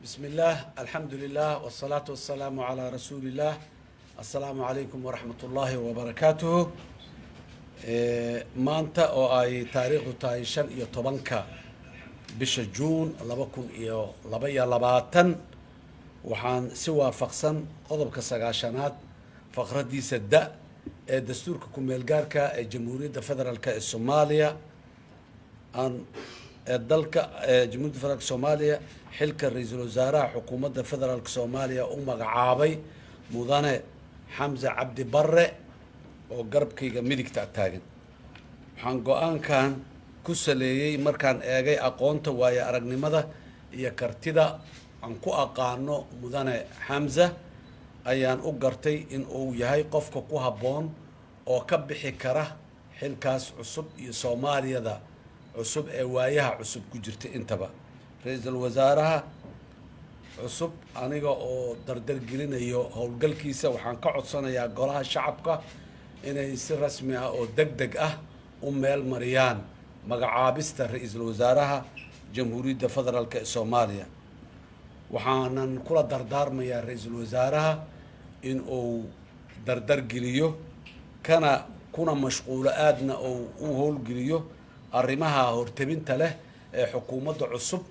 بسم الله، الحمد لله، والصلاة والسلام على رسول الله. السلام عليكم ورحمة الله وبركاته. Maanta oo ay taariikhdu tahay 15-ka bisha Juun 2022, waxaan si waafaqsan qodobka 90aad faqradiisa da ee dastuurka ku-meelgaarka ee Jamhuuriyadda Federaalk ee Soomaaliya aan ee dalka ee Jamhuuriyadda Federaalka Soomaaliya xilka ra-iisul wasaaraha xukuumadda federaalka Soomaaliya u magacaabay Mudane Xamse Cabdi Barre oo garabkayga midigta taagan. Waxaan go-aankan ku saleeyey markaan eegay aqoonta, waayo aragnimada iyo kartida aan ku aqaano Mudane Xamse, ayaan u gartay in uu yahay qofka ku habboon oo ka bixi kara xilkaas cusub iyo Soomaaliyada cusub ee waayaha cusub ku jirta intaba. Ra-iisul wasaaraha cusub, aniga oo dardar gelinayo howlgalkiisa, waxaan ka codsanayaa golaha shacabka inay si rasmi ah oo deg deg ah u meel mariyaan magacaabista ra-iisul wasaaraha Jamhuuriyadda Federaalk ee Soomaaliya. Waxaanan kula dardaarmayaa ra-iisul wasaaraha in uu dardar geliyo kana kuna mashquulo, aadna uu u howlgeliyo arrimaha hortebinta leh ee xukuumadda cusub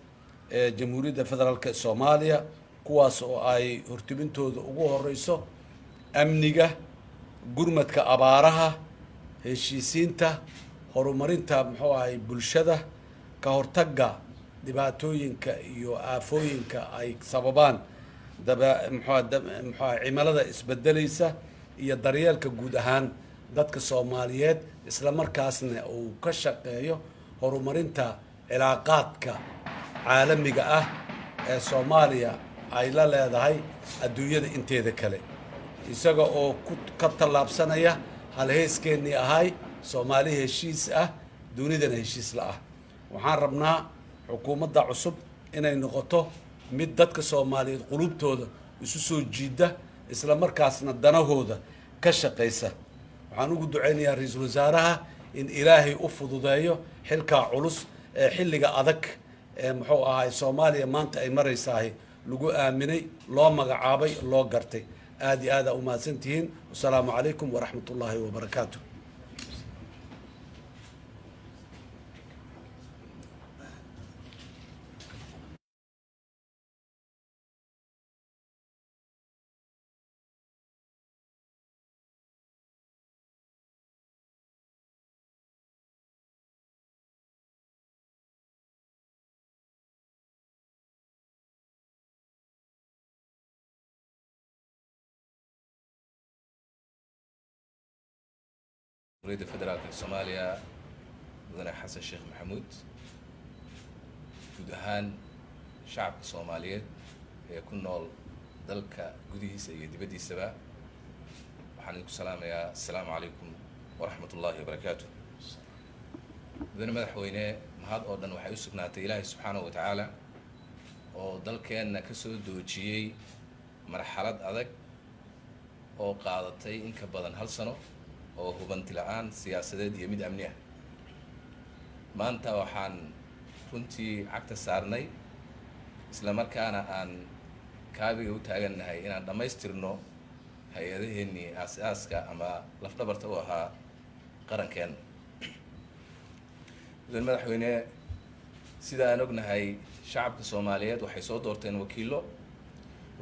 ee Jamhuuriyadda Federaalk ee Soomaaliya, kuwaas oo ay hortebintooda ugu horeyso amniga, gurmadka abaaraha, heshiisiinta, horumarinta, muxuu ahay, bulshada, ka hortagga dhibaatooyinka iyo aafooyinka ay sababaan daba muxua muxuu ahay cimilada isbedelaysa, iyo daryeelka guud ahaan dadka Soomaaliyeed, isla markaasna uu ka shaqeeyo horumarinta cilaaqaadka caalamiga ah ee Soomaaliya ay la leedahay adduunyada inteeda kale, isaga oo ku ka tallaabsanaya halheeskeennii ahay "Soomaali heshiis ah, dunidana heshiis la ah". Waxaan rabnaa xukuumadda cusub inay noqoto mid dadka Soomaaliyeed qulubtooda isu soo jiida, isla markaasna danahooda ka shaqaysa. Waxaan ugu ducaynayaa ra-iisul wasaaraha in Ilaahay u fududeeyo xilkaa culus ee xilliga adag ee, muxuu ahaay, Soomaaliya maanta ay maraysahay lagu aaminay, loo magacaabay, loo gartay. Aada iyo aada umahadsan tihiin. Wasalaamu calaykum waraxmat ullaahi wabarakaatu. Jamhuuriyadda Federaalka Soomaaliya Mudane Xasan Sheekh Maxamuud, guud ahaan shacabka Soomaaliyeed ee ku nool dalka gudihiisa iyo dibaddiisaba, waxaan idinku salaamayaa assalaamu calaykum waraxmat ullaahi wabarakaatu. Mudane madaxweyne, mahad oo dhan waxay u sugnaatay Ilaahay subxaanahu wa tacaala oo dalkeenna ka soo doojiyey marxalad adag oo qaadatay in ka badan hal sano oo hubanti la-aan siyaasadeed iyo mid amni ah. Maanta waxaan runtii cagta saarnay, isla markaana aan kaabiga u taagannahay inaan dhammaystirno hay-adaheennii aas-aaska ama lafdhabarta u ahaa qarankeenna. Mudane madaxweyne, sida aan ognahay, shacabka Soomaaliyeed waxay soo doorteen wakiillo.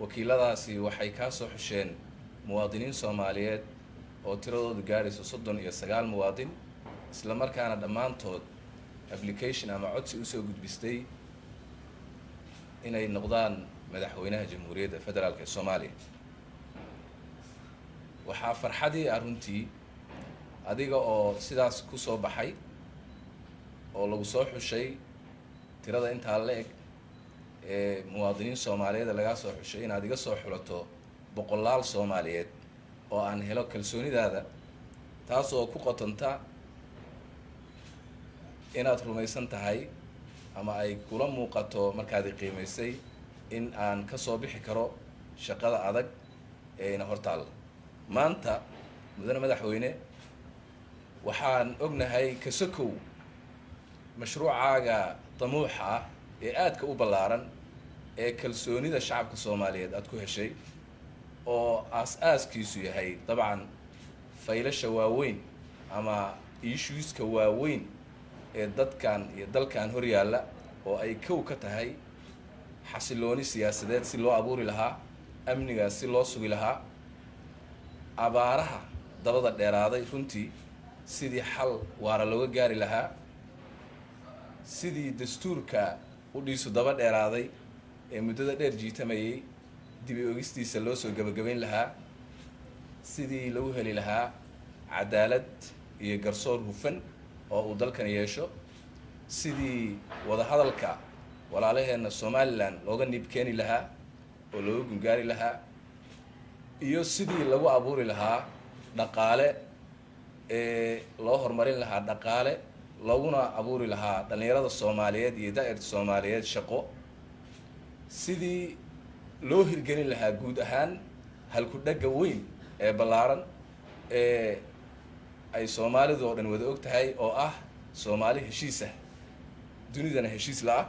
Wakiiladaasi waxay kaa soo xusheen muwaadiniin Soomaaliyeed oo tiradoodu gaarayso 39 muwaadin, isla markaana dhammaantood application ama codsi usoo gudbistay inay noqdaan madaxweynaha Jamhuuriyadda Federaalk ee Soomaaliya. Waxaa farxadii ah runtii adiga oo sidaas ku soo baxay oo lagu soo xushay, tirada intaa la eg ee muwaadiniin Soomaaliyeed lagaa soo xushay, inaad iga soo xulato boqolaal Soomaaliyeed oo aan helo kalsoonidaada, taasoo ku qotonta inaad rumaysan tahay ama ay kula muuqato markaad i qiimaysay in aan ka soo bixi karo shaqada adag ee ina hortaalla maanta. Mudane madaxweyne, waxaan ognahay kasakow mashruucaaga damuuxa ah ee aadka u ballaaran ee kalsoonida shacabka Soomaaliyeed aada ku heshay, oo aas-aaskiisu yahay dabcan faylasha waaweyn ama issueska waaweyn ee dadkan iyo dalkan hor yaalla, oo ay kow ka tahay xasilooni siyaasadeed si loo abuuri lahaa, amnigaas si loo sugi lahaa, abaaraha dabada dheeraaday runtii sidii xal waara looga gaari lahaa, sidii dastuurka udhiisu daba dheeraaday ee muddada dheer jiitamayay dibi ogistiisa loo soo gebagabayn lahaa, sidii lagu heli lahaa cadaalad iyo garsoor hufan oo uu dalkan yeesho, sidii wadahadalka walaalaheenna Somaliland looga niib keeni lahaa oo looga gungaari lahaa, iyo sidii lagu abuuri lahaa dhaqaale ee loo horumarin lahaa dhaqaale, looguna abuuri lahaa dhallinyarada Soomaaliyeed iyo daa'irta Soomaaliyeed shaqo, sidii loo hirgelin lahaa guud ahaan halku-dhagga weyn ee ballaaran ee ay Soomaalidu oo dhan wada og tahay, oo ah Soomaali heshiis ah, dunidana heshiis la-ah.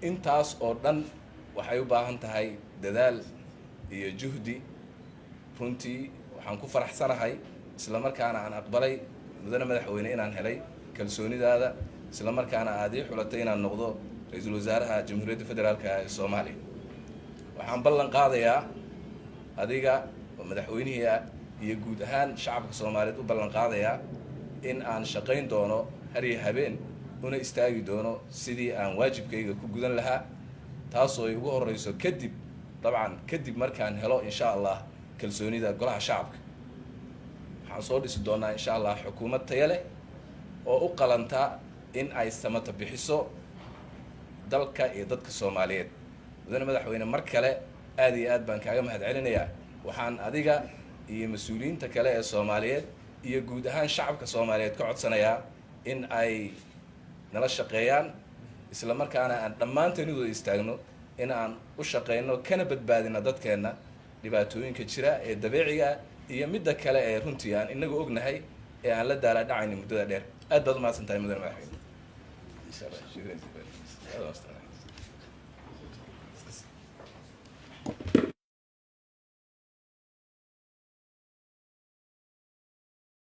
Intaas oo dhan waxay u baahan tahay dadaal iyo juhdi. Runtii waxaan ku faraxsanahay, isla markaana aan aqbalay, mudane madaxweyne, inaan helay kalsoonidaada, isla markaana aad ii xulatay inaan noqdo ra-iisul wasaaraha Jamhuuriyadda Federaalka ee Soomaaliya. Waxaan ballan qaadayaa adiga oo madaxweynihii ah iyo guud ahaan shacabka Soomaaliyeed u ballan qaadayaa in aan shaqayn doono har iyo habeen, una istaagi doono sidii aan waajibkayga ku gudan lahaa, taasoo ay ugu horeyso kadib, dabcan kadib markaan helo, insha Allah, kalsoonida golaha shacabka. Waxaan soo dhisi doonaa, insha Allah, xukuumad taya leh oo u qalanta in ay samata bixiso dalka iyo dadka Soomaaliyeed. Mudane madaxweyne, mar kale aad iyo aad baan kaaga mahad celinayaa. Waxaan adiga iyo mas-uuliyiinta kale ee Soomaaliyeed iyo guud ahaan shacabka Soomaaliyeed ka codsanayaa in ay nala shaqeeyaan, isla markaana aan dhammaanteen u wada istaagno in aan u shaqeyno kana badbaadino dadkeenna dhibaatooyinka jira ee dabiiciga ah iyo midda kale ee runtii aan inagu ognahay ee aan la daala dhacayna muddada dheer. Aad baad umahadsan tahay, mudane madaxweyne.